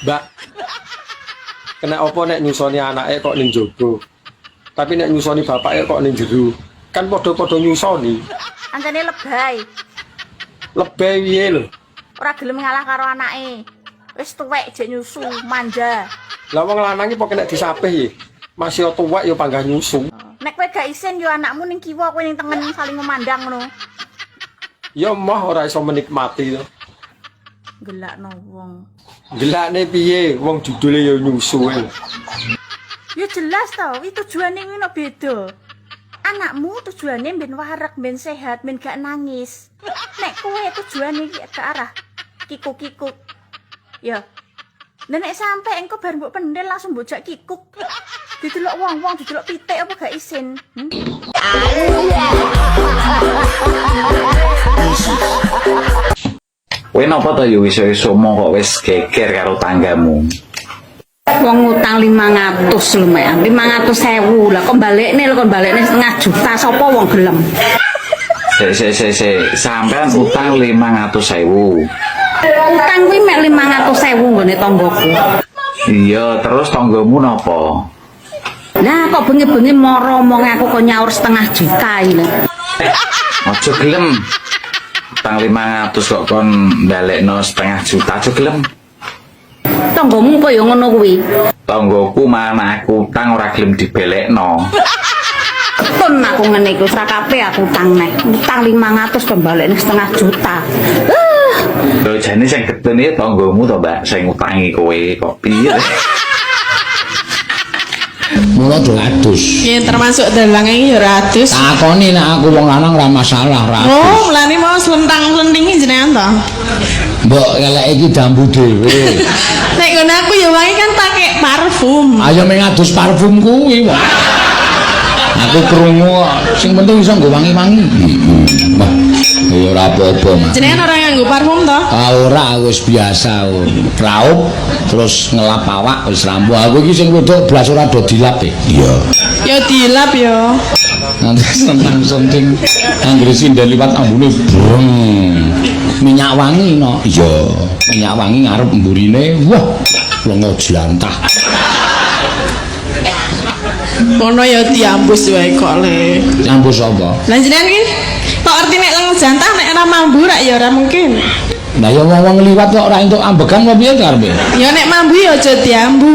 Mbak, kena apa nek nyusoni anake kok ning jaba? Tapi nek nyusoni bapake kok ning jero. Kan padha-padha nyusoni. Ancene lebay. Lebay piye lho? Ora gelem ngalah karo anake. Wis tuwek jek nyusu, manja. Lah wong lanang iki kok nek disapih iki. Masih tuwek ya panggah nyusu. Nek kowe gak isin yo anakmu ning kiwa, kowe ning tengen saling memandang ngono. Ya moh ora iso menikmati to. Gelakno wong. Gelakne piye wong judule ya nyusu e. Ya jelas to, iki tujuane kuwi no beda. Anakmu tujuane ben wareg, ben sehat, ben gak nangis. Nek kowe tujuane iki ke arah kikuk-kikuk. Ya. Lah nek sampe engko bar mbok pendel langsung mbok jak kikuk. Didelok wong-wong, didelok pitik apa gak isin? Hmm? Kowe napa to ya wis iso kok wis geger karo tanggamu? Wong utang 500 lumayan, 500.000 lah kok balekne lho, kok balekne setengah juta, sapa wong gelem? Sik sik sik sik, sampean utang 500.000. Utang kuwi mek 500.000 nggone tanggaku. Iya, terus tanggamu napa? Lah kok bengi-bengi moro omong aku kok nyaur setengah juta iki lho. Aja gelem. Utang 500 kok kon balekno setengah juta, aja gelem. Tanggamu kok ya ngono kuwi. Tanggaku mana aku utang ora gelem dibelekno. Ketun aku ngene iku, ora kabeh aku utang neh. Utang 500 kok balekne setengah juta. Lho jane sing getun iki tanggamu to, Mbak, sing ngutangi kowe kok piye? Mula do adus. Ya termasuk dalang iki ya ora adus. Takoni nek aku wong lanang ora masalah, ora adus. Oh, mulane mau slentang-slentingi jenengan to. Mbok eleke iki dambu dhewe. Nek ngono aku ya wangi kan pakai parfum. Ayo meng adus parfum kuwi, Wak. Aku krungu kok, sing penting iso nggo wangi-wangi. Heeh. Wah, ya ora apa-apa, Mak. Jenengan ora nganggo parfum to? Ah ora, wis biasa. Raup terus ngelap awak wis rampung. Aku iki sing wedok blas ora do dilap e. Iya. Ya dilap ya. Nanti sentang-senting anggere sinden liwat ambune breng. Minyak wangi no. Iya, minyak wangi ngarep mburine. Wah, lenga jlantah. Ngono ya diambus wae kok le. Nyambus apa? Lah jenengan iki kok ngerti nek lengo jantah nek ora mambu rak ya ora mungkin. Lah ya wong-wong liwat kok ora entuk ambegan apa piye karepe? Ya nek mambu ya aja diambu.